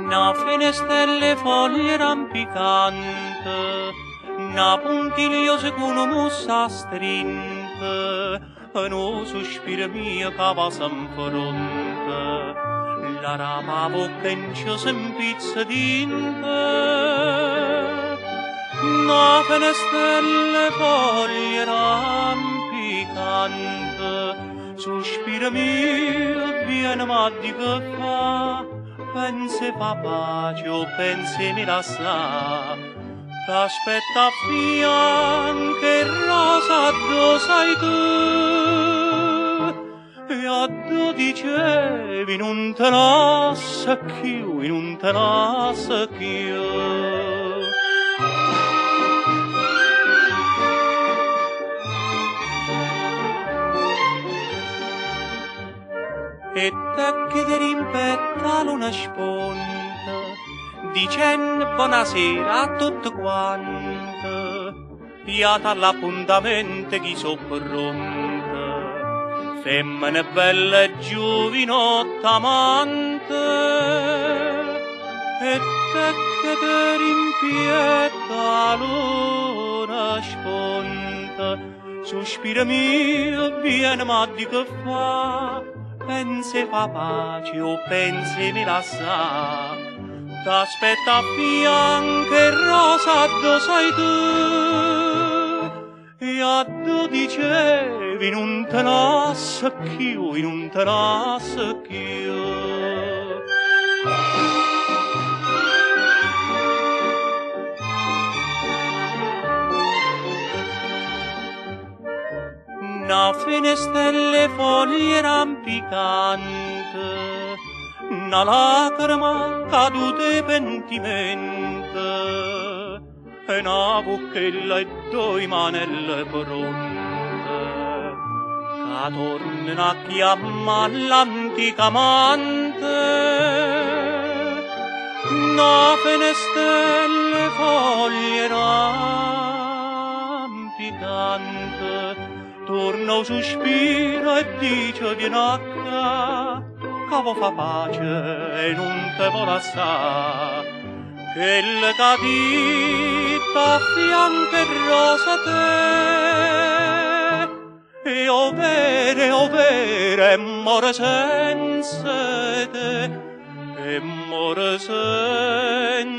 Na fenestella 'e foglie rampicante, na puntigliosa cu nu musso astrinto, nu suspiro mio ca vasa 'nfronte, ll'arape 'a vocca e nce se 'mpizza dinto. Na fenestella 'e foglie rampicante, suspiro mio, vieneme a di' che fa, pensa 'e fa pace o pensa 'e me lassà. T'aspetto a fianco 'e rose addò sai tu e addò dicevi nun te lasso cchiù, nun te lasso cchiù. E tecchete 'e rimpetto 'a luna sponta, dicenno bonasera a tutte quante, Iate all'appuntamento ch'i' so' pronto. Femmene belle e giuvinotte amante, e tecchete 'e rimpietto 'a luna sponta, Suspiro mio, vieneme a di' che fa, pensa 'e fa pace o pensa 'e me lassà. T'aspetto a fianco 'e rose addò sai tu e addò dicevi nun te lasso cchiù, nun te lasso cchiù. Na fenestella 'e foglie rampicante, na lacrema caduta 'e pentimento, e na vucchella e doi manelle pronte, ca tornano a chiammà l'antica amante. Na fenestella 'e foglie rampicante, torna 'o suspiro e dice viene a ccà, ca vo' fa pace e nun te vo' lassà. Chella ch'ha ditto a fianco 'e rose te, è overo, è overo, e more senza 'e te, e more senza.